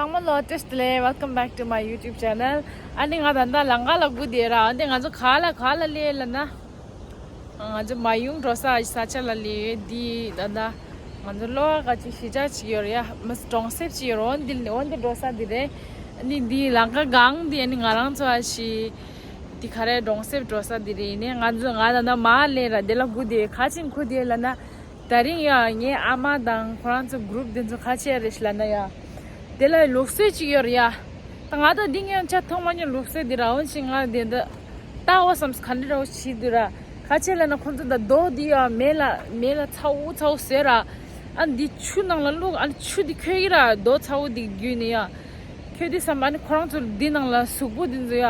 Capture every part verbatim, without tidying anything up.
ཚང་མ་ལ་བཀྲ་ཤིས་བདེ་ལེགས། Welcome back to my YouTube channel. ཨ་ནི་ང་ད་ལྟ་ལམ་ཁ་ལ་སྒུག་བསྡད་ར། ཨ་ནི་ང་ཚོ་ག་ལ་ག་ལ་སླེབས་ལབ་ན། ང་ཚོ་མ་ཡུང་འགྲོ་ས་ས་ཆ་ལ་སླེབས་ཡོད། འདི་ད་ལྟ་ང་ཚོ་གློ་བ་ག་ཅིག་གཞིས་ཆགས་ཅིག་ཡོད་རེད་ཡ། མ་གྲོང་གསེབ་ཅིག་ཡོད་རེད། འོ་འདི་འོ་འདི་འགྲོ་ས་འདི་རེད། ཨ་ནི་འདི་ལམ་ཁ་སྒང་འདི་ཨ་ནི་ང་རང་ཚོ་ཨ་ཤི་འདི་ག་རེ་གྲོང་གསེབ་འགྲོ་ས་འདི་རེད། ཡིན་ནའི་ང་ཚོ་ང་ད་ལྟ་མར་སླེབས་ར། འདི་ལ་སྒུག་བསྡད་ཡོད། ག་ཅིག་སྒུག་བསྡད་ཡོད་ལབ་ན། ད་རིང་ཡ་ངའི་ཨ་མ་དང་ཁོ་རང་ཚོ་གུ་རུབ་འདི་ཚོ་ག་ཅི་རེད་ལབ་ན་ཡ། དེ་ལ་ལུགས་སྲོལ་ཅིག་ཡོད་རེད་ཡ། ད་ང་ད་འདི་ངས་ཆ་མཐོང་མ་མྱོང་ལུགས་སྲོལ་འདི་ར། འོན་ཅིག་ང་འདི་འདི་ལྟ་བ་བསམ་ག་འདྲ་ར་བ་བྱེད་འདུག་ར། ག་ཅི་ལབ་ན་ཁོ་ཚོ་ད་རྡོ་འདི་ཡ་མེ་ལ་མེ་ལ་ཚ་བོ་ཚ་བོ་བཟོས་ར། ཨ་འདི་ཆུ་ནང་ལ་བླུགས། ཨ་ཆུ་འདི་ཁོལ་གི་ར། རྡོ་ཚ་བོ་འདི་བརྒྱུད་ནས་ཡ། ཁོལ་དུས་ཙམ་པ་ཨ་ནི་ཁོ་རང་ཚོ་འདི་ནང་ལ་གཟུགས་པོ་འདི་ཚོ་ཡ།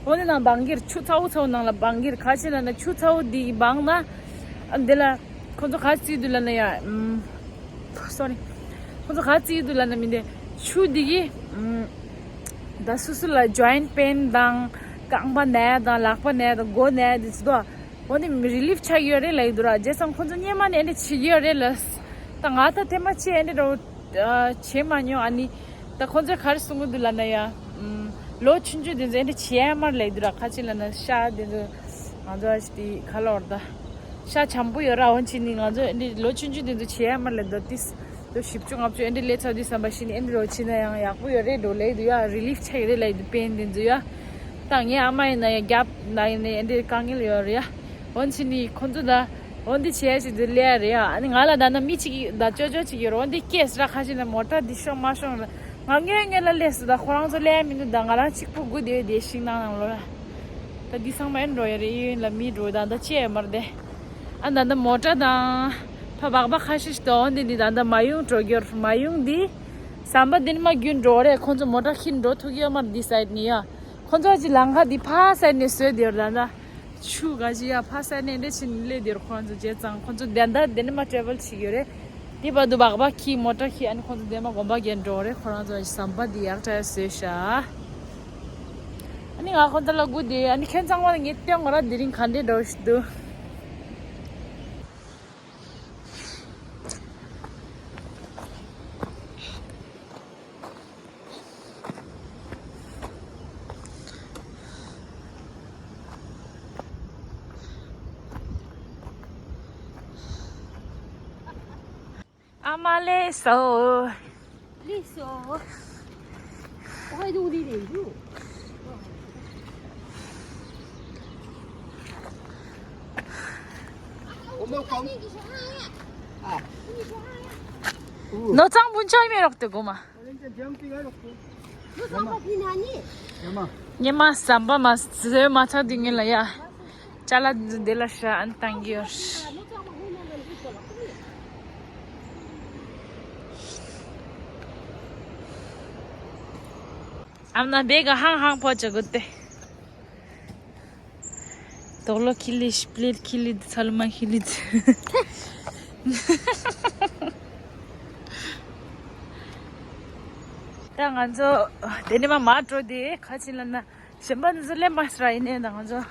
འོ་འདི་ནང་སྦང་གི་ར། ཆུ་ཚ་བོ་ཚ་བོ་ནང་ལ་སྦང་གི་ར། ག་ཅི་ལབ་ན་ཆུ་ཚ་བོ་འདི་སྦངས་ན་ཨ་འདི་ལ། ཁོ་ཚོ་ག་རེ་བརྩི་གི་འདུག་ལབ་ན་ཡ། ཨམ། སོ་རི། ཁོ་ཚོ་ག་རེ་བརྩི་གི་འདུག་ལབ་ན་མི་འདི། ཆུ་འདི་གིས། ཨམ། ད་སོ་སོ་ལ་ཇོ་ཡིན་པེན་དང་། རྐང་པ་ན་ཡ་དང་། ལག་པ་ན་ཡ་དང་། མགོ་ན་ཡ་འདི་ཚོ་དོ། འོ་འདི་རི་ལིབ་ཆགས་ཡོད་རེད་ལབ་ཀྱི་འདུག་ར། བྱས་ཙང་ཁོ་ཚོ་སྔོན་མ་ནས་ཨ་འདི་བྱེད་ཀྱི་ཡོད་རེད་ལབ། ད་ང་ད་ཐེངས་མ་གཅིག་ཨ་འདི་འདྲ་བོ་བྱེད་མ་མྱོང་། ཨ་ནི་ད་ཁོ་ཚོས་ག་རེ་གསུང་གི་འདུག་ལབ་ན་ཡ། ཨམ། ལོ་ཆུང་ཆུང་དེ་ཚོ་ཨ་འདི་བྱེད་ཡ་མ་རེད་ལབ་ཀྱི་འདུག་ར། ག་ཅི་ལབ་ན་ཤ་དེ་ཚོ་ང་ཚོ་ཨ་ཅི་དེ་ག་ལབ་དགོས་རེད་ད། ཤ་འཇམ་པོ་ཡོད་ར། འོན་ཅིག་ནི་ང་ཚོ་ཨ་འདི་ལོ་ཆུང་ཆུང་དེ་ཚོ་བྱེད་ཡ་མ་རེད་ལབ་ཀྱི་འདུག་ཏིས། ལོ་བཞི་བཅུ་ལྔ་བཅུ་ཨ་འདི་སླེབས་ཚར་དུས་ཙམ་པ་ཞིག་ནི་ཨ་འདི་འདྲ་བོ་བྱེད་ན་ཡང་ཡག་པོ་ཡོད་རེད་འགྲོ་ལབ་ཀྱི་འདུག་ཡ། རི་ལིབ་ཆགས་ཡོད་རེད་ལབ་ཀྱི་འདུག་པེན་དེ་ཚོ་ཡ། ད་ངའི་ཨ་མ་ཡིན་ན་ཡང་རྒྱབ་ན་ཡིན་ནའི་ཨ་འདི་དཀའ་ངལ་ཡོད་རེད་ཡ། འོན་ཅིག་ནི་ཁོ་ཚོ་ད་འོ་འདི་བྱེད་ཡ་ཞིག་འདི་སླེབས་ཡ་རེད་ཡ། ཨ་ནི་ང་ལ་ད་ན་མི་གཅིག་ད་ཅོ་ཅོ་གཅིག་ཡོད་རེད། འོ་འདི་སྐྱེས་ར། ཁ་ཤས་ན་མོ་ཊ་འདི་ཤོང་མ་ཤོང་ར། ང་སྔོན་སྔོན་ལ་སླེབས་སོང་། ད་ཁོ་རང་ཚོ་སླེབས་ཡ་མི་འདུག་ད་ང་རང་གཅིག་པུ་སྒུག་བསྡད་ཡོད་དེ་ཤིང་ནགས་ནང་ལོགས་ལ། ད་འདི་ཚང་མ་ཨེ་འགྲོ་ཡ་རེད། གཡས་གཡོན་ལ་མི་འགྲོ་ད་ད་ཅི་ཡ་མ་རེད་དེ། ཨ་ད་ད་མོ་ཊ་དང་ཕ་སྦག་སྦག་ཁ་ཤས་ཤིག་འདུག་འོ་འདི་འདི་ད་ད་མ་ཡུང་འགྲོ་རྒྱུར། མ་ཡུང་འདི་ཟམ་པ་འདི་ནས་མར་རྒྱུག་འགྲོ་རེད། ཁོ་ཚོ་མོ་ཊ་ཁྱེར་འགྲོ་ཐུབ་ཀྱི་ཡོད་མ་རེད་འདི་སའིཌ་ནས་ཡ། ཁོ་ཚོ་ཅིག་ལམ་ཁ་འདི་ཕ་སའིཌ་ནས་བཟོས་བསྡད་ཡོད་རེད་ད་ད། ཆུ་ག་ཅི་ཡ་ཕ་ས་ནས་འདྲེ་ཕྱིན་སླེབས་དེར་ཁོང་ཚོ་བྱས་ཙང་ཁོང་ཚོ་བདེན་བདེན་བདེན་མ་ཊེ་རེ་ཝལ་བྱེད་ཀྱི་ཡོད་རེད། དེ་བར་དུ་སྦག་སྦག་གིས་མོ་ཊ་གིས་ཨ་ནི་ཁོང་ཚོ་བདེན་མ་དགོན་པ་བརྒྱད་འགྲོ་རེད། ཁོ་རང་ཚོ་ཟམ་པ་འདི་ཡག་དྲག་བཟོས་ཤག་ཨ་ནི་ང་ཁོང་ཚོ་ལ་སྒུག་བསྡད། ཨ་ནི་ཁྱེད་ཚང་མ་ལ་ངས་སྟོན་དགོས་ར། དེ་རིང་ག་འདྲས་འགྲོ་ཞིག་འདུག་ཨ་མ་ལེ་སོ། ལེ་སོ། ཨོ་ཧོ་ཡི་དུང་དི་ལེ་ཡུ། ནོ་ཚང་བུན་ཆོས་མེ་རོག་ཏེ་གོ་མ། ཉི་མ་ཟམ་པ་མ་བཟོས་མ་ཚར་དུས་ངེད་ལ་ཡ། ཅ་ལག་འདི་ལ་ཤ་ཨན་བཏང་གི་ཡོད། ཨམ་ན་བེ་ག་ཧང་ཧང་ཕོ་ཅ་གུ་ཏེ། དོག་ལོ་ཁི་ལི་ཤི་པླེར་ཁི་ལི་ཚ་ལུ་མ་ཁི་ལི། ད་ང་ཚོ་དེ་ནས་མ་མར་འགྲོ་དེ་ག་ཅི་ལབ་ན་གཞན་པ་འདི་ཚོ་སླེབས་མ་སི་ར། ཡིན་ནའི་ད་ང་ཚོ་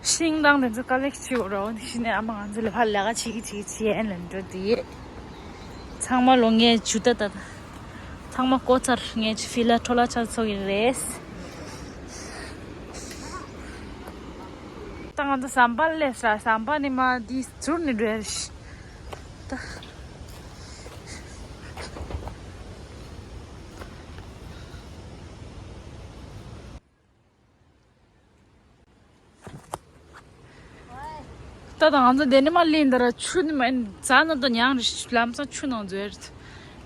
ཤིང་དང་དེ་ཚོ་ཀ་ལེག་བྱེད་འོ་ར། འོ་དེ་ཤི་ནས་ཨ་མ་ང་ཚོ་ལ་ཕར་ལས་ཀ་བྱེད་ཀྱི་བྱེད་ཀྱི་བྱེད་ཨན་ལ་འགྲོ་དེ། ཚང་མ་ལོ་ངས་ཇུ་ཏ་ཏ་ད། ཚང་མ་ཀོ་ཚར། ངས་ཕི་ལ་ཁྲོ་ལ་ཆ་ཚོགས་ཀྱི་རེད། ད་ང་ཚོ་ཟམ་པ་སླེབས་ས། ཟམ་པ་ནས་མར་འདི་ཟུར་ནས་འགྲོ་ཡ་རེད། ད། ད་ད་ང་ཚོ་དེ་ནས་མར་སླེབས་འདི་ར། ཆུ་ནི་མ་རྫ་ནང་དུ་མྱངས་རེད། ལམ་སང་ཆུ་ནང་འཛུལ་རེད།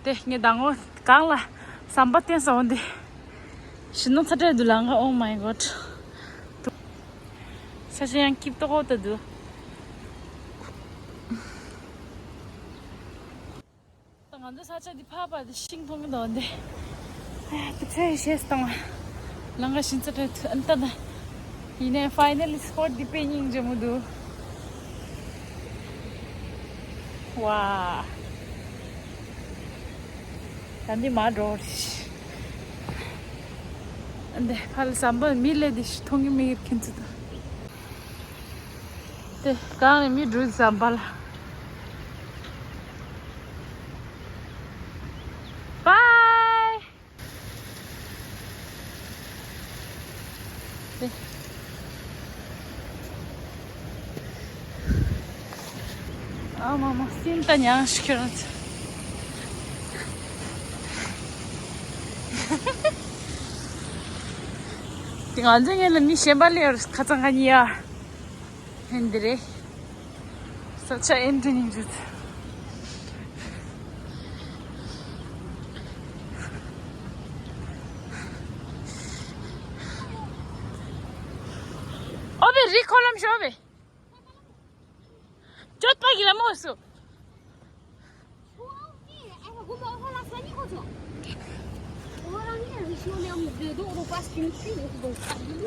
དེ་ངས་ཟླ་ངོ་གང་ལ་ཟམ་པ་བསྟན་ས་འོང་དེ། ཞི་ནོ་ཚ་དྲེ་དུ་ལང་ག། Oh my God། ས་ཆ་ཡང་སྐྱིད་ཏོག་ཏོ་འདུག་ད་ང་ཚོ་ས་ཆ་འདི་ཕར་བར་དུ་ཤིང་མཐོང་གི་འདུག་འདི། ཨ་ཡ་དུ་ཚེ་ཤེས་དང་། ལང་ག་ཤིན་ཚ་དྲན་ཐུ་ཨན་ཏ་ད། ཡིན་ནའི་ཕའི་ནལ་ལི་སི་པོཊ་འདི་དཔེ་སྙིང་རྗེ་མོ་འདུག་ཝ། ད་འདི་མར་འགྲོ་རེད། འདི་ཕར་ལ་ཟམ་པ་མི་ལས་འདི་ཞིག་མཐོང་གི་མི་ཡིར་ཁྱིམ་ཚུ་དང་། དེ་གང་ནས་མི་འགྲོ་ཟམ་པ་ལ། Bye། ཨ་མ་མ་སེམས་ད་ཉང་ཞིག་ཁྱོད་རང་ཚོ། དེ་ང་ཚོ་ངེད་ལ་མི་གཞན་པ་ལས་ཁ་ཚང་ག་ཉི་ཡ། ཧན་དེ་རེད། ས་ཆ་ཨེ་འདྲ་ཉིད་རེད། ཨོ་བེ་རི་ཁོ་ལམ་ཤོ་བེ། ཅོད་པ་གི་ལ་མོ་སུ།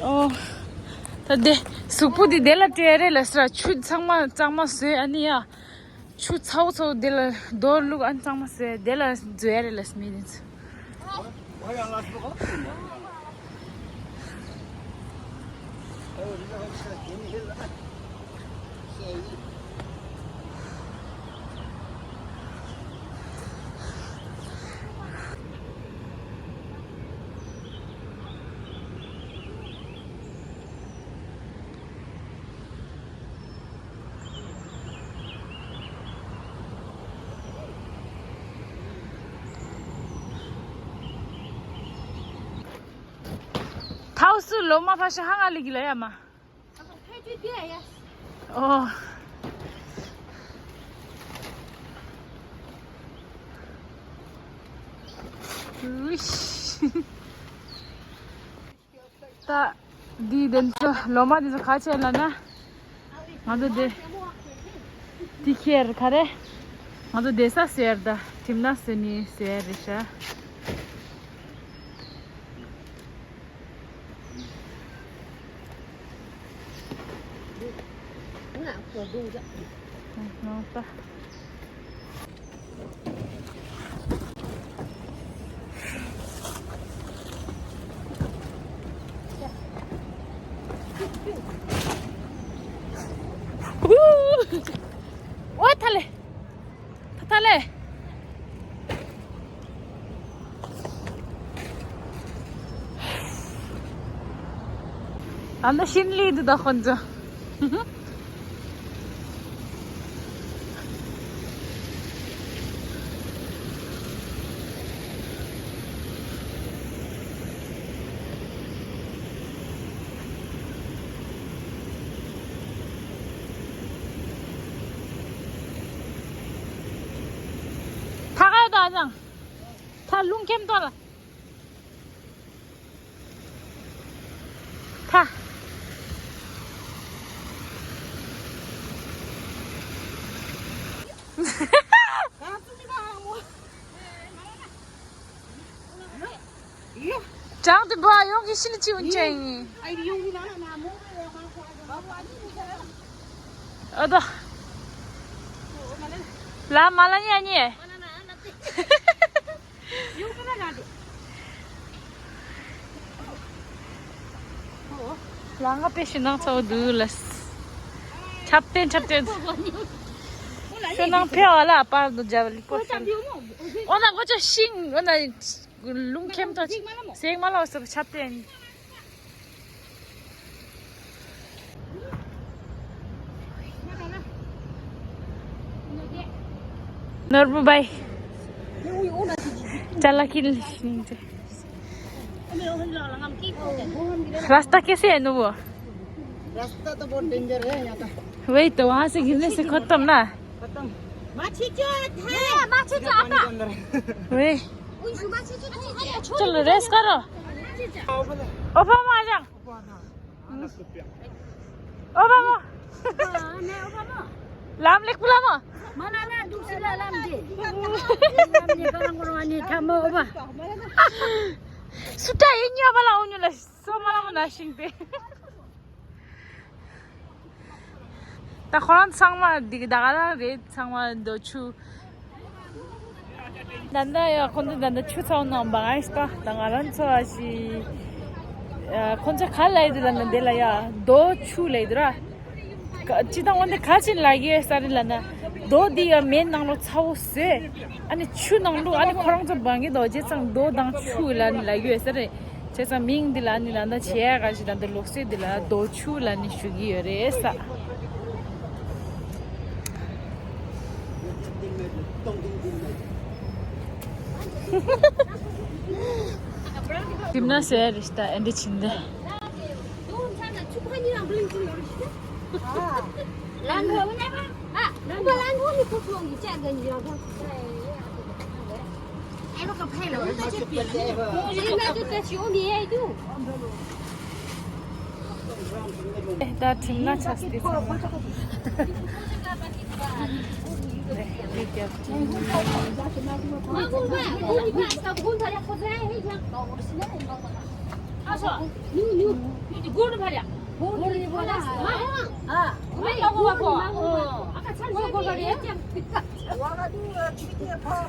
ཨོ། ད་དེ་གཟུགས་པོ་དེ་དེ་ལ་སྤྲད་རེད་ལ་སྲ་ཆུ་ཚང་མ་གཙང་མ་བཟོས་ཨ་ནི་ཡ། ཆུ་ཚ་བོ་ཚ་བོ་དེ་ལ་རྡོ་བླུགས་ཨ་ནི་གཙང་མ་བཟོས་དེ་ལ་བཟོས་རེད་ལ་སྨིན་ནི་ཚོ། ཐའོ་སུ་ལོ་མ་ཕ་ཤ་ཧ་ང་ལི་གི་ལ་ཡ་མ། ཨོ། ད་འདི་དེ་ཚོ་ལོ་མ་དེ་ཚོ་ག་བྱས་ལ་ན། ང་ཚོ་དེ་དེ་ཁྱེར་ག་རེ། ང་ཚོ་དེ་ས་ཟེར་ད་ཁྲིམས་ན་ཟེར་ནི་ཟེར་རེད་ཤག་ཨོ་ཐ་ལེ། ཐ་ཐ་ལེ། ཨ་ནི་ཤིན་ལི་འདི་དག་ཁོན་ཚོ། ཐ་ག་ཡོད་ཨ་ཅང་། ཐ་ལུང་ཁེམ་ཏོ་ལ། ཐ། ཅང་དེ་བ་ཡོང་གི་ཤི་ལི་ཅི་ཡོང་ཅན་ཡིན། ཨ་ད། ལ་མ་ལ་ཉེ་ཉེ། ལ་ང་པེ་ཤི་ནང་ཚ་བོ་དུ་ལ། ཁྱབ་བརྟན་ཁྱབ་བརྟན། ཤོ་ནང་ཕེ་བ་ལ་པར་དུ་རྒྱབ་ལི་པོ་ཤོ། ཨོ་ན་གོ་ཆ་ཤིང་ཨོ་ན། ལུང་ཁེམ་ཏོ་ཅིག་སེག་མ་ལོག་སོགས་ཆབ་སྟེ། ནོར་བུ་བའི་ཅ་ལག་ཁྱེར་ལ་ཤིང་ཏེ། रास्ता कैसे है नुवो? रास्ता तो बहुत डेंजर है यहाँ का। वही तो, वहाँ से गिरने से खत्म ना। खत्म। माछी चोट है। माछी चोट। पानी के अंदर है। वही। चलो रेस करो। ओबामा आ जा। ओबामा। लाम लेक बुलामा। सुटा ये न्या बला उन्यु ला। सो मला मना शिंदे। ད་ཁོ་རང་ཚང་མ་འདི་གི་ད་ག་རང་རེད། ཚང་མ་འདོ་ཆུ། ད་ལྟ་ཡ་ཁོ་ཚོ་ད་ལྟ་ཆུ་ཚང་ནང་བ་ཨིས་ད་ད་ང་རང་ཚོ་ཨ་ཞི། ཁོ་ཚོ་ག་ལ་ཡི་དུ་ད་ལྟ་འདི་ལ་ཡ་རྡོ་ཆུ་ལ་ཡི་དུ་ར། ཅི་ད་འོན་ཏེ་ག་ཅི་ལ་ཡོད་ས་རེད་ལ་ན། རྡོ་འདི་ཡ་མེ་ནང་ལོ་ཚ་བོ་ཟོས། ཨ་ནི་ཆུ་ནང་ལོ་ཨ་ནི་ཁོ་རང་ཚོ་བང་གི་རྡོ་རྗེ་ཚང་རྡོ་དང་ཆུ་ལ་ལ་ཡོད་ས་རེད། བྱས་ཙང་མིང་འདི་ལ་ནི་ད་ལྟ་བྱེད་ཡ་ག་ཞིག་ད་ལྟ་ལུགས་སྲོལ་འདི་ལ་རྡོ་ཆུ་ལ་ནི་ཞུ་གི་ཡོད་རེད་ས། དེམ་ན་ཟེར་རེད་ད་ཨེ་འདྲ་ཕྱིན་ཏེ། ད་དེམ་ན་ཆགས་ཏེ་ཚང་མ།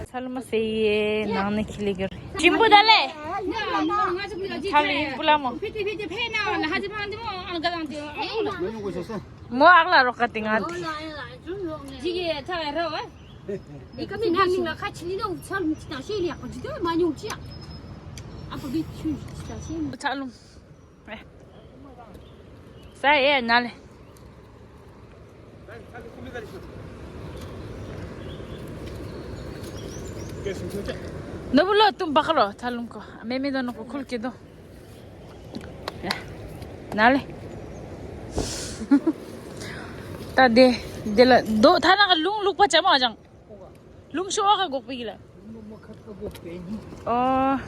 ཚལ་མ་ཟེར་ཡེ་ནང་ནས་ཁྱི་ལི་གར་ཅིམ་པུ་ད་ལེ། ཚལ་ཡིན་པུ་ལ་མོ། མོ་ཨག་ལ་རོགས་ག་དེ་ང་དེ། ཚལ་ལུང་། ས་ཡེ་ན་ལེ། ནོར་བུ་ལོ་ཏུམ་བག་རོ་ཐ་ལུང་ཁོ་མེ་མེ་དོ་ནོ་ཁོ་ཁུལ་ཀེ་དོ། ན་ལེ། ད་དེ་དེ་ལ་དོ་ཐ་ན་ག་ལུང་ལུག་པ་ཅ་མ་ཅང་། ལུང་ཤོ་བ་ག་གོག་པི་ལ། ཨོ།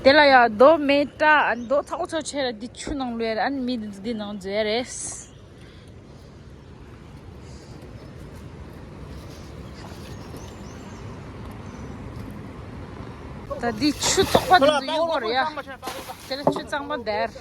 དེ་ལ་ཡ་རྡོ་མེ་ཏྲ་ཨན་རྡོ་ཐག་ཚོ་ཆེ་ར་འདི་ཆུ་ནང་ལུས་ཨན་མི་འདི་ནང་འཛེ་རེད། ད་འདི་ཆུ་བཙོག་པ་འདི་ཚོ་ཡོད་གོ་རེད་ཡ། དེ་ལ་ཆུ་གཙང་མ་དེར།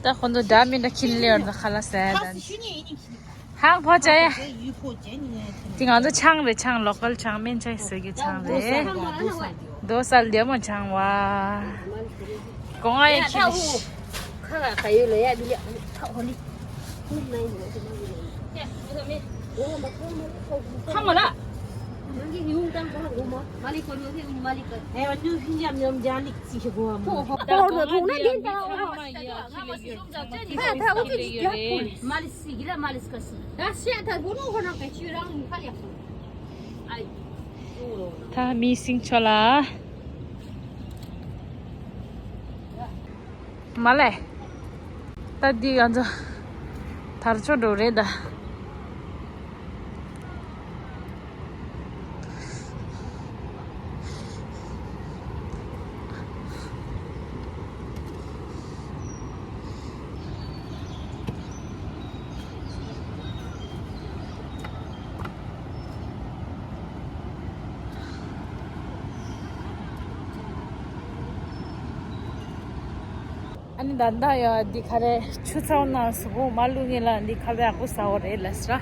ད་ཁོང་ཚོ་འདྲ་མི་འདྲ་ཁྱིམ་ལེ་བར་དུ་ཁ་ལག་ཟས་དང་། ཧང་ཕོ་ཅ་ཡ། དེ་ང་ཚོ་ཆང་རེད། ཆང་ལོ་ཀལ་ཆང་སྨན་ཆང་ཟེར་གི་ཆང་རེད། རྡོ་སལ་ལྡེ་མོ་ཆང་བ། གོང་ཨ་ཡ་ཁྱི་ལི་ཤི། ཁ་ཁ་ཡོད་ལ་ཡ་མི་ལ་ཁ་ཧོ་ལི། ཁ་མ་ལ། ད་མི་སིང་ཆོ་ལ། མ་ལས། ད་འདི་ང་ཚོ་དར་ལྕོག་འགྲོ་རེད་ད། ཨ་ནི་ད་ལྟ་ཡ་འདི་ག་རེ་ཆུ་ཚང་ན་གཟུགས་པོ་མ་བླུགས་ངེས་ལ་འདི་ཁ་ལག་ཡག་པོ་ཟ་བ་རེད་ལ་ཟེར།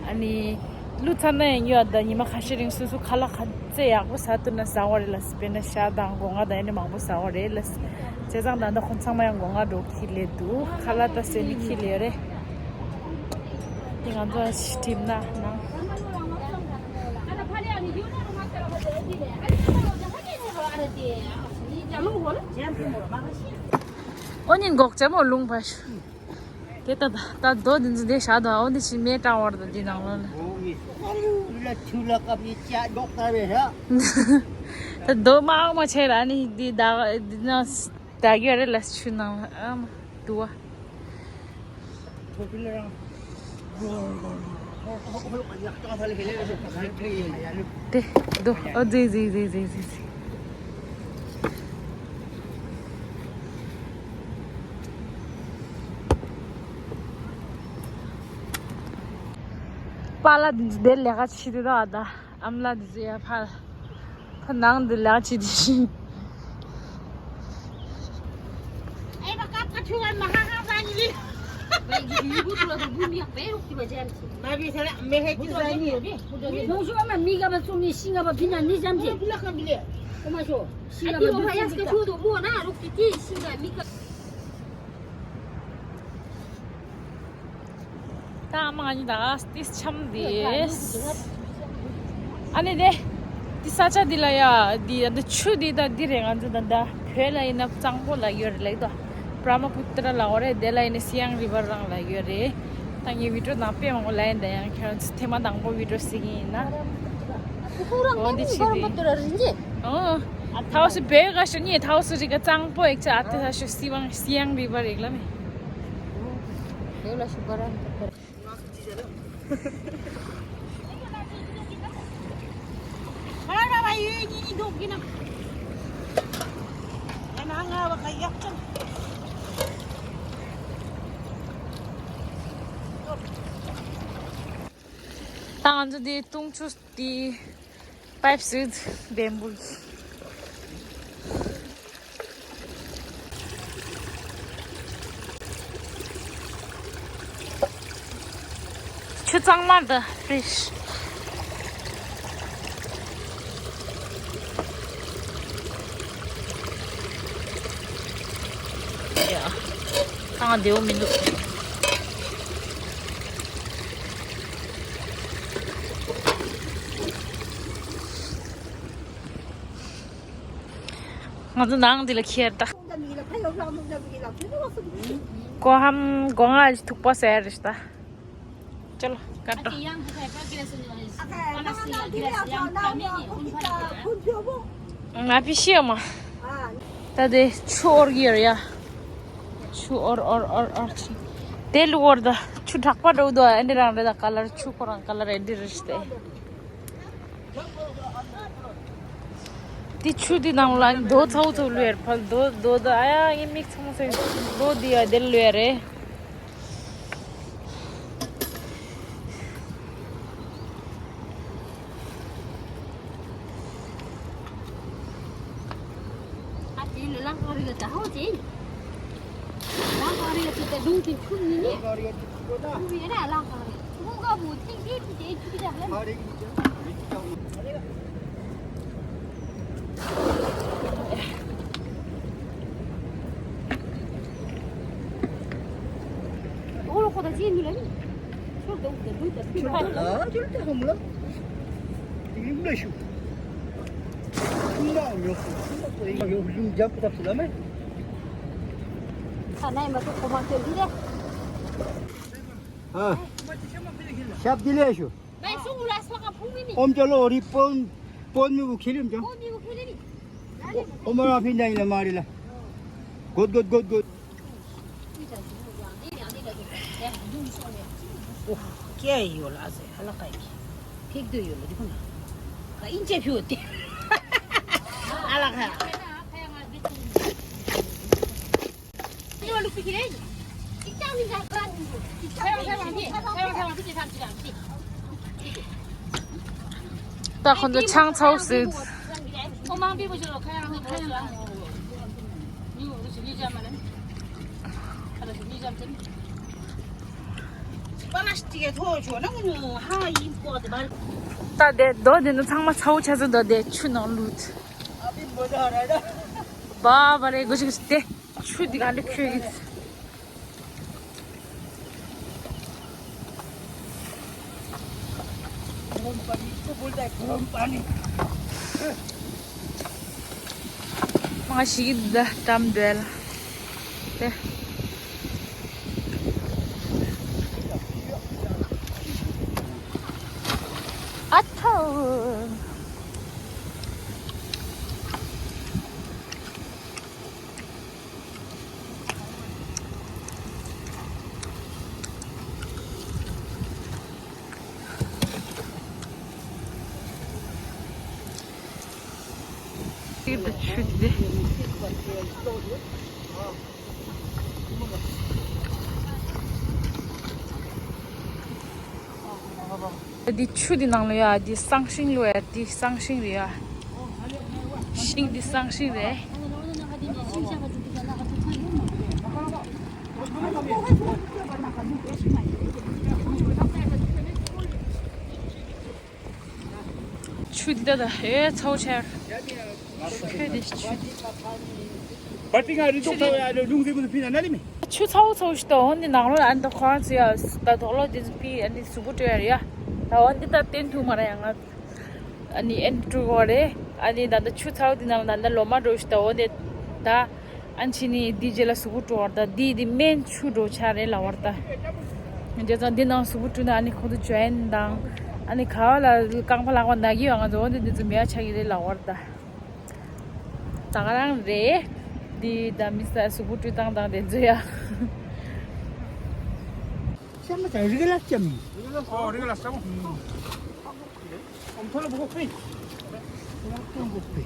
ཨ་ནི་བླུགས་ཚར་ན་ཡང་ཡོད་ད་ཉི་མ་ཁ་ཤས་རིང་སོ་སོ་ཁ་ལག་ག་ཚད་ཡག་པོ་ཟ་ཐུབ་ན་ཟ་བ་རེད་ལ་ཟེར། དཔེར་ན་ཤ་དང་སྒོ་ང་དང་ཨ་ནི་མང་པོ་ཟ་བ་རེད་ལ་ཟེར། བྱས་ཙང་ད་ལྟ་ཁོང་ཚང་མ་ཡང་སྒོ་ང་འགྲོ་གི་ལས་འདུག་ཁ་ལག་ད་ཟས་ནི་ཁྱི་ལས་རེད། དེ་ང་ཚོ་ཨ་ཤི་ཁྲིམ་ན་ནང་། ཨོ་ཉིན་འགོག་ཅེ་མོ་ལུང་བ་ཤུ། དེ་ད་ད་རྡོ་འདི་ཚོ་འདི་བཞག་དང་ཨོ་འདི་ཕྱི་མེ་བཀྲ་བར་དང་འདི་ནང་ལོ་ལ། ད་རྡོ་མང་མ་ཆེ་ར་ནི་འདི་ད་འདི་ན་ད་གི་རེ་ལ་ཆུ་ནང་ལ་ཨ་མ་དུ་བ། དེ་རྡོ་ཨོ་ཟི་ཟི་ཟི་ཟི་ཟི། པཱ་ལགས་འདི་ཚོ་དེར་ལས་ཀ་བྱེད་དུས་ད་ཨ་ད་ཨ་མ་ལགས་འདི་ཚོ་ཡ་ཕར་ཕར་ནང་དུ་ལས་ཀ་བྱེད་དུས་ཤིང་། ད་ཨ་མ་ང་གཉིས་ད་ཏིས་འཆམ་དེས། ཨ་ནི་དེ། དེ་ས་ཆ་འདི་ལ་ཡ། འདི་ཡ་འདི་ཆུ་འདི་ད་འདི་རེད། ང་ཚོ་ད་ད་བོད་ལ་ཡིན་ན་གཙང་པོ་ལ་ཡོད་རེད་ལེགས་དོ། བྲ་མ་པུ་ཏྲ་ལ་འོ་རེད། དེ་ལ་ཡིན་ན་སི་ཡང་རི་བར་རང་ལ་ཡོད་རེད། ད་ངའི་བི་ཌིའོ་ནང་དཔེ་མང་པོ་ལ་ཡིན། ད་ཡང་ཁྱེད་རང་ཚོ་ཐེངས་མ་དང་པོ་བི་ཌིའོ་གཟིགས་ཀྱི་ཡིན་ན། འོ་འདི་ཆུ་འདི། ཨོ། ཐའོ་སི་བེ་ག་ཤོ་ནི་ཐའོ་སི་རི་ག་གཙང་པོ་ཨེག་ཆ་ཨ་ཏི་ས་ཤོ་སི་ཝང་སི་ཡང་རི་བར་ཨེག་ལ་མེ། ད་ང་ཚོ་འདི་དུང་ཆུ་འདི། པའིབ་སུད་བེམ་བུལ། ཆུ་གཙང་མ་དང་ཕི་རེཤ། ཡ། ད་ང་བདེ་བོ་མི་འདུག་ང་ཚོ་ནང་འདི་ལ་ཁྱེར་ད། སྒོ་ཧམ་སྒོ་ང་ཐུག་པ་ཟེར་རེད་ད། ཅལ་ཀ་ཏོ། ང་ཕི་ཤི་ཡ་མ། ད་དེ་ཆུ་འོར་གྱི་ཡོད་ཡ། ཆུ་འོར་འོར་འོར་འོར་ཆུ། དེ་ལུ་འོར་ད་ཆུ་དྲག་པ་འགྲོ་འདུག་ཨ་འདི་རང་རེད་ད། ཀ་ལར་ཆུ་ཁོ་རང་ཀ་ལར་ཨེ་འདི་རེད་ད། དེ་ཆུ་དེ་ནང་ལ་རྡོ་ཚ་བོ་ཚ་བོ་ལུས་ཡར་ཕལ་རྡོ་རྡོ་ད་ཨ་ཡ་ངའི་མིག་ཚང་མ་སེ་རྡོ་དེ་ཡ་དེ་ལུས་ཡ་རེད། ཨ་དེ་ལ་ལང་ཀ་རི་ལ་ད་ཧོ་ཅེ། ལང་ཀ་རི་ལ་དེ་ད་ལུང་དེ་ཆུ་ནི་ནི། ཆུ་ཡ་ན་ལང་ཀ་རི། ཧུ་ག་བུ་ཏིག་ཏིག་ཏིག་ཏིག་ཅིག་ཅག་ལ། ཨོ་ལོ་ཁོ་ད་ཅི་ནི་ལ་ནི། ཆོར་དུ་དུ་དུ་དུ་ཕི་མ། ཨ་ཅོར་ཏེ་ཧམ་ལ། ཏིག་ལི་མ་ཤུ། ཁུང་མ་ཉོ་ཁུང་མ་ཏོ་ཡོ་ལུང་ཇམ་པུ་ཏབ་སི་ལ་མེ། ཁ་ནའི་མ་ཏོ་ཁོ་མ་ཁེ་ལི་རེ། ཨ། ཤབ་དི་ལེ་ཤུ། ཨོམ་ཅ་ལོ་རི་པོན་པོན་མི་བུ་ཁེ་ལིམ་ཅང་། ཨོ་མ་ར་ཕིན་ནའི་ལ་མ་རི་ལ། གོད་གོད་གོད་གོད། ཀྱེ་ཡོ་ལ་ཟེ་ཧ་ལ་ཀ་ཡི། ཕིག་དུ་ཡོ་ལ་དི་ཁོ་ན། ཀ་ཨིན་ཅེ་ཕིའོ་ཏེ། ཨ་ལ་ཁ། ད་ཁོ་ཚོ་ཆང་ཚའོ་ཟེར། ད་དེ་རྡོ་དེ་ནི་ཚང་མ་ཚའོ་ཆ་ཚོ་ད་དེ་ཆུ་ནང་ལུད། བ་བ་རེ་གོ་ཞིག་སྟེ། ཆུ་འདི་ག་འདྲ་ཁོལ་གྱི། མ་ཞིག་ད་ཏམ་བེལ་ཏེ། ཨ་ཐའོ། འདི་ཆུ་འདི་ནང་ལ་ཡ་འདི་བསང་ཤིང་ལོ་ཡ། འདི་བསང་ཤིང་རེད་ཡ། ཤིང་འདི་བསང་ཤིང་རེད། ཆུ་འདི་ད་ད་ཨེ་ཚ་བོ་ཆེ། ཆུ་ཁོལ་འདི་ཆུ་འདི། པར་ཏི་ང་རི་ཏོག་ཏོ་ཡ་རི་ལུང་ཟེ་མུ་ཕི་ན་ན་ལི་མི། ཆུ་ཚ་བོ་ཚ་བོ་ཞིག་ཏོ་འོན་ཏེ་ནང་ལོ་ཨན་ཏོ་ཁོང་ཚོ་ཡ་ད་དོག་ལོ་དེ་ཚོ་ཕི་ཨ་ནི་གཟུགས་པོ་བཀྲུ་ཡ་རེད་ཡ། ད་འོན་ཏེ་ད་བསྟན་ཐུབ་མ་ར་ཡ་ང་ཨ་ནི་ཨན་བཀྲུ་གོ་རེད། ཨ་ནི་ད་ད་ཆུ་ཚ་བོ་དེ་ནང་ལ་ད་ད་ལོ་མ་འགྲོ་ཞིག་ཏོ་འོན་ཏེ་ད་ཨན་ཆི་ནི་དེ་རྗེས་ལ་གཟུགས་པོ་བཀྲུ་བར་ད་དེ་དེ་སྨན་ཆུ་འགྲོ་ཆ་རེད་ལ་བར་ད། རྗེས་ཙང་དེ་ནང་གཟུགས་པོ་བཀྲུ་ན་ཨ་ནི་ཁོང་ཚོ་ཇོ་ཨན་དང་ཨ་ནི་ག་བ་ལ་རྐང་པ་ལག་པ་ན་གི་ཡོད་ང་ཚོ་འོན་ཏེ་དེ་ཚོ་མེད་ཆ་གི་རེད་ལ་བར་ད། ད་ག་རང་རེད། འདི་ད་མི་ས་གཟུགས་པོ་བཀྲུ་སྟངས་དང་དེ་ཚོ་ཡ། ཤ་མ་ཚ་རི་ལ་ལྕམ། ཨོ་རི་ལ་ལྕམ། ཨོམ་ཐོ་ལ་བོ་ཁོ་ཕེ། ཨོམ་ཐོ་ལ་བོ་ཕེ།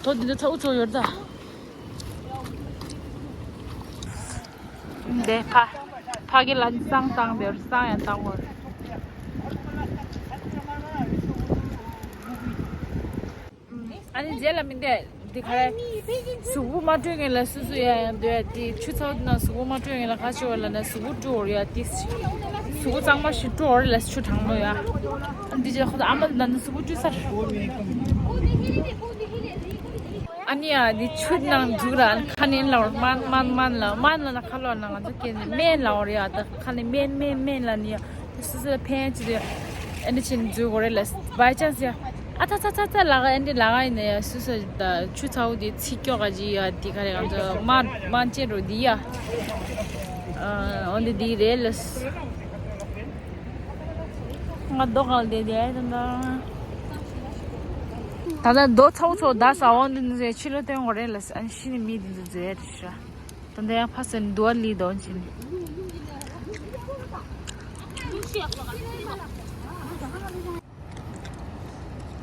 དོ་འདི་འདྲ་ཚ་བོ་ཚ་བོ་ཡོད་ད། འདི་ཕ་ཕ་གི་ལ་བསང་བཏང་འདིར་བསང་ཡང་བཏང་བར། ཨ་ནི་རྗེས་ལ་མི་འདས་འདི་ག་རེ། གཟུགས་པོ་མ་བཀྲུས་ངེས་ལ་སུ་སུ་ཡ་ཡང་འདོད་དེ་ཆུ་ཚ་བོ་འདི་ནང་གཟུགས་པོ་མ་བཀྲུས་ངེས་ལ་ག་ཅི་བ་ལ་ན་གཟུགས་པོ་བཀྲུ་འོར་ཡ་དེ། གཟུགས་པོ་གཙང་མ་ཞིག་བཀྲུ་འོར་ལ་ཆུ་གྲང་མོ་ཡ། ཨ་འདི་རྗེས་ཁོ་ད་ཨ་མ་ལ་ན་གཟུགས་པོ་བཀྲུས་ཚར། ཨ་ནི་ཡ་འདི་ཆུ་ནང་འཛུགས་ར་ཁ་ནས་ལ་བར་མན་མན་མན་ལ་མན་ལ་ན་ཁ་ལོ་ན་ང་ཚོ་སྐད་ནས་སྨན་ལ་བར་ཡ་ད་ཁ་ནས་སྨན་སྨན་སྨན་ལ་ནི་ཡ། སུ་སུ་ལ་ཕན་ཅི་རེད། ཨ་ནི་ཆེན་འཛུལ་གོ་རེད་ལ་by chance ཡ། ཨ་ཚ་ཚ་ཚ་ཚ་ལ་ག་ཨ་འདི་ལ་ག་ཡིན་ན་ཡ་སུ་སུ་ད་ཆུ་ཚ་བོ་དེ་ཚིག་སྐྱོ་ག་ཅི་ཡ་དེ་ག་རེ་ང་ཚོ་མ་མ་ཅེ་རོ་དེ་ཡ། ཨ་འོ་འདི་དེ་རེད་ལ། ང་རྡོ་གང་དེ་དེ་ཨ་ད་ད་ད་རྡོ་ཚ་བོ་ཚོ་ད་ས་འོ་འདི་འདི་ཕྱི་ལོ་སྟོན་གོ་རེད་ལ་ཨ་ནི་ཤི་ནི་མི་འདི་འདི་ཟེར་ཤ། ད་ལྟ་ཡང་ཕ་སེ་འདུ་བ་ལི་དོན་ཕྱིན།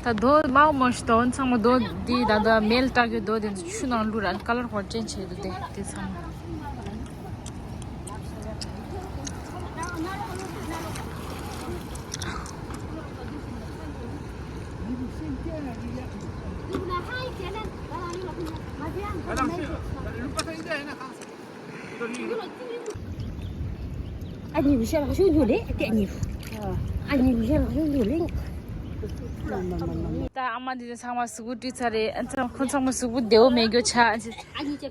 ད་རྡོ་དམར་མོ་ཞིག་དོན་ཚང་མ་རྡོ་འདི་ད་ལྟ་མེལ་བཏང་གི་རྡོ་དེ་ཚོ་ཆུ་ནང་བླུགས་ར་ཀ་ལར་ཧོར་ཅན་བྱས་འདུག་དེ་དེ་ཚང་མ། ཨ་ནི་བཞི་ལག་ཤུགས་འཇུག་ལེ་ཨ་ནི་བཞི་ལག་ཤུགས་འཇུག་ལེ། ད་ཨ་མ་འདི་ཚོ་ཚང་མ་གཟུགས་པོ་བཀྲུས་ཚར་རེད། ཨ་ཚང་ཁོ་ཚང་མ་གཟུགས་པོ་བདེ་བོ་མེད་རྒྱུ་ཆ།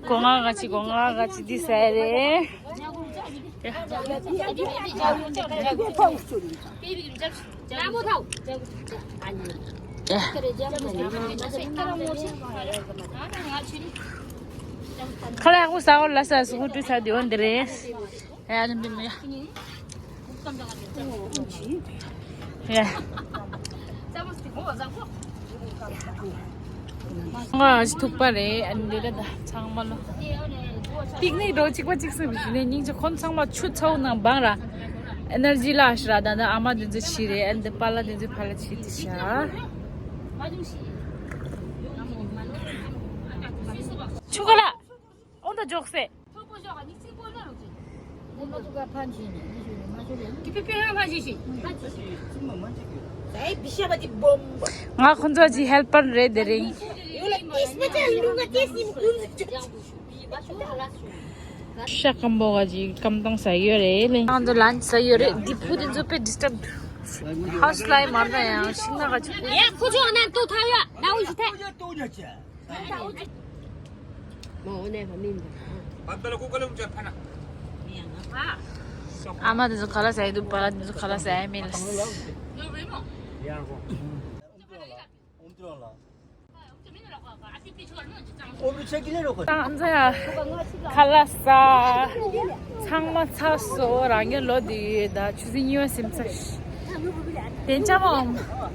སྒོ་ང་ག་ཅི་སྒོ་ང་ག་ཅི་འདི་ཟ་རེད། ཁ་ལག་ཡག་པོ་ཟ་འོ་ལ་ས་གཟུགས་པོ་བཀྲུས་ཚར་བདེ་བོ་འདི་རེད། ཡ་ནི་འདི་མི་ཡ། ཡ། ང་ཨ་ཅི་ཐུག་པ་རེད། ཨ་ནི་འདི་ལ་ད་ཚང་མ་ལོ། པིག་ནིག་འགྲོ་གཅིག་པ་གཅིག་སུ་བཞིན་ནས་སྙིང་རྗེ། ཁོང་ཚང་མ་ཆུ་ཚ་བོ་ནང་སྦང་ར། ཨེ་ནར་ཇི་ལ་ཨ་ཤི་ར་ད་ད་ཨ་མ་འདི་ཚོ་ཕྱི་རེད། ཨ་ནི་འདི་པཱ་ལགས་འདི་ཚོ་ཕ་ལ་ཕྱི་དེ་ཤ། ཆུ་ཁ་ལ། ཨོ་ད་འཇོག་སེ། ང་ཁོང་ཚོ་ཅི་ཧེལ་པར་རེད་དེ་རིང་། ཤ་སྐམ་པོ་ག་ཅི་སྐམ་ཏང་ཟ་ཡོད་རེད་ལེ། ང་ཚོ་ལན་ཅི་ཟ་ཡོད་རེད། འདི་བུ་དེ་ཚོ་དཔེ་ཌིས་ཊབ་ཧའུ་སི་ལའི་མར་ན་ཡང་ཤིང་ནག་ག་ཅི་ཁོ་ཚོ་ང་ན་ཏོ་ཐ་ཡོད་ན་འུ་ཞི་ཐེ། ཨ་མ་དེ་ཚོ་ཁ་ལག་ཟ་ཡི་འདུག་པཱ་ལགས་དེ་ཚོ་ཁ་ལག་ཟ་ཡི་མེད་ལ། ང་ཚོ་ཡ་ཁ་ལག་ཟ། ཚང་མ་ཚར་སོང་། རང་ཉིད་ལོ་དེ་ཡོད་ད་ཆུ་ཚོད་གཉིས་པ་ཟིན་ཚར། དེ་འཆམ་འོང་།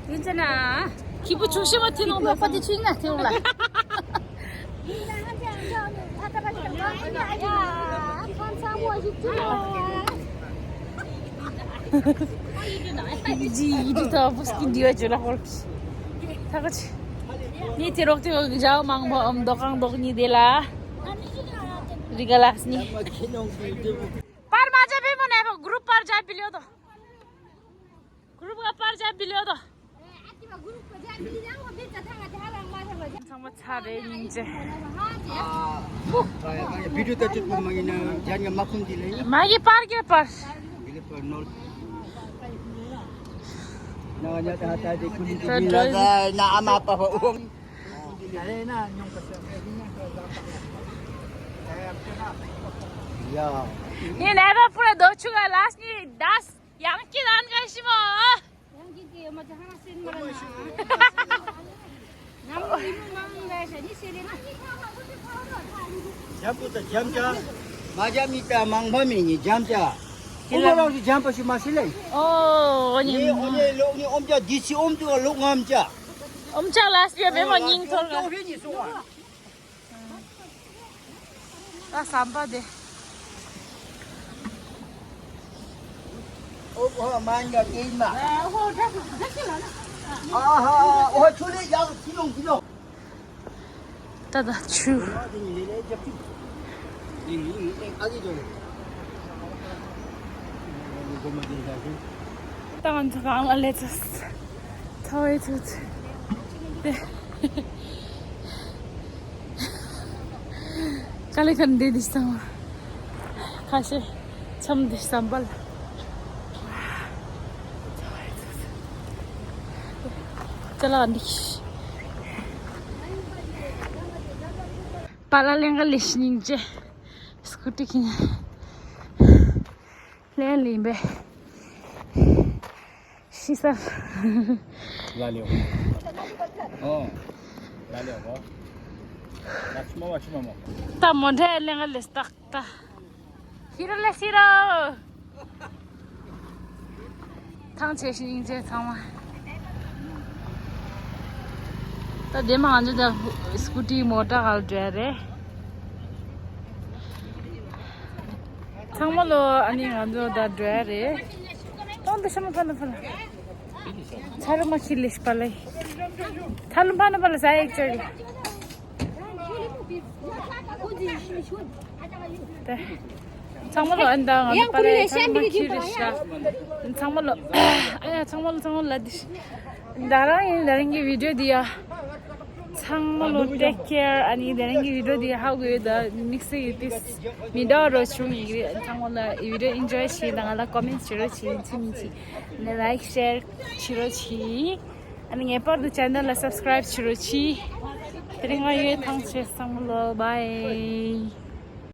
དེ་འཆམ་ན། ཁྱི་པོ་ཆུང་ཤོས་མ་ཐེ་ནོ་ལོ་པ་དེ་ཆུ་ན་ཐེ་འོང་ལ། ཡིག་ཐོག་པུ་སྐྱིད་འདི་བ་ཇོ་ལ་ཧོར་གི། ཐག་ཆི། ནི་དེ་རོགས་དེ་རོགས་ཀྱི་ཇའོ་མང་པོ་འམ་རྡོ་ཁང་རྡོག་གཉིས་དེ་ལ། རི་ག་ལགས་ནི། པར་མ་བྱ་བེ་མོ་ནས་པ་གུ་རུབ་པར་བྱ་བི་ལིའོ་དོ། གུ་རུབ་ག་པར་བྱ་བི་ལིའོ་དོ། ཚང་མ་ཚར་རེད་སྙིང་རྗེ། བི་ཌིའོ་ལྟ་ཅིག་པོ་མ་ཡིན་ན་ཇན་ག་མ་ཁུམ་དེ་ལ་ཡིན། མ་གི་པར་གི་པར། དེ་ལ་པར་ནོར། ན་ང་ཉ་ད་ཧ་ད་དེ་ཀུ་ལི་དེ་མི་ལ་ཟ་ན་ཨ་མ་པ་པ་ཨོ། ཡ། ཡིན་ནའི་པ་པུ་ར་རྡོ་ཆུ་ག་ལ་སི་ནི་དཱས། ཡང་སྐྱིད་ཨན་ག་ཤི་མོ། ཡང་སྐྱིད་དེ་མ་ཅི་ཧ་ན་སེན་མ་ར་ན། ནམ་ཡིན་མང་ལ་ཤ་ནི་སེ་ལེ་ན། འཇམ་པོ་དང་འཇམ་ཅ། མ་འཇམ་མི་ད་མང་པ་མི་ནི་འཇམ་ཅ། ཨོ་མ་རང་ཞིག་འཇམ་པ་ཞིག་མ་ཤི་ལེ། ཨོ་ནི་ཨོ་ནི་ལོག་ནི་ཨོམ་ཅ་དི་སི་ཨོམ་ཏུ་ལོག་ངམ་ཅ། ཨོམ་ཅ་ལ་སི་ཡ་བེ་མ་སྙིང་ཐོར་ག་ཨོམ་ཅ་ཧེ་ནི་སོང་བ། ད་ཟམ་པ་དེ། ཨོ་ཧོ་མན་ག་ཏེ་མ། ཨ་ཧ་ཨོ་ཆུ་ལེ་ཡག་ཕི་ལོང་ཕི་ལོང་། ད་ད་ཆུ། ད་ང་ཚོ་གང་ལ་སླེབས་ཚར། ཚ་བའི་ཚོད་ཚོད། དེ། དཀའ་ལས་ཁག་འདི་འདི་སང་བ། ཁ་ཤས་འཆམ་འདི་བསམ་པ་ལ། ཅ་ལག་འདི། པཱ་ལགས་ལེན་ག་ལེ་ཤི་སྙིང་རྗེ། སྐུ་ཊི་ཁྱེར་ནས་ལེན་ལིན་པས། ཤི་ས། ལ་ལེའོ། ཨོ། ལ་ལེའོ། ལ་ཤི་མ་བ་ཤི་མ་མོ། ད་མོ་འདྲ་ལེན་ག་ལེ་སྟག་ད། ཤི་རོ་ལེ་ཤི་རོ། ཐང་ཆད་ཤི་སྙིང་རྗེ་ཚང་མ། ད་དེ་མ་ང་ཚོ་ད་སྐུ་ཊི་མོ་ཊ་ག་ལ་འགྲོ་ཡ་རེད། ཚང་མ་ལོ་ཨ་ནི་ང་ཚོ་ད་འགྲོ་ཡ་རེད། ཏོང་དུ་ཤ་མ་ཕ་ན་ཕ་ལ། ཚ་རུ་མ་ཁྱི་ལེ་ཤི་པ་ལེ། ཚ་རུ་ཕ་ན་ཕ་ལ་ཟ་ཡེག་ཅོ་རེད། ད། ཚང་མ་ལོ་ཨན་ད་ང་ཚོ་པ་རེ་ཚང་མ་ཁྱི་རེ་ཤ། ཚང་མ་ལོ། ཨ་ཡ་ཚང་མ་ལོ་ཚང་མ་ལ་དི་ཤ། ད་རང་ཡིན་ད་རང་གི་བི་ཌིའོ་འདི་ཡ། ཚང་མ་ལོ་ཊེག་ཀེར། ཨ་ནི་ད་རང་གི་བི་ཌིའོ་འདི་ཧ་གོ་ཡོད་ད་དམིགས་བསལ་ཡོད་དུས་མི་འདྲ་བ་རོ་བྱུང་ཡིན་གི་རེད། ཚང་མ་ལ་བི་ཌིའོ་ཨིན་ཇོའི་བྱེད་ད་ང་ལ་ཀོ་མེན་ཊི་བྱེད་རོགས་བྱེད། ཡིན་ཚིག་མིན་ཚིག་ནས་ལའིཀ་ཤེར་བྱེད་རོགས་བྱེད། ཨ་ནི་ངེས་པར་དུ་ཅེ་ནལ་ལ་སབ་སི་ཀ་རའིབ་བྱེད་རོགས་གྱིས། དེ་རིང་ང་ཡོད། ཐང་ཆད། ཚང་མ་ལོ་བྷའི།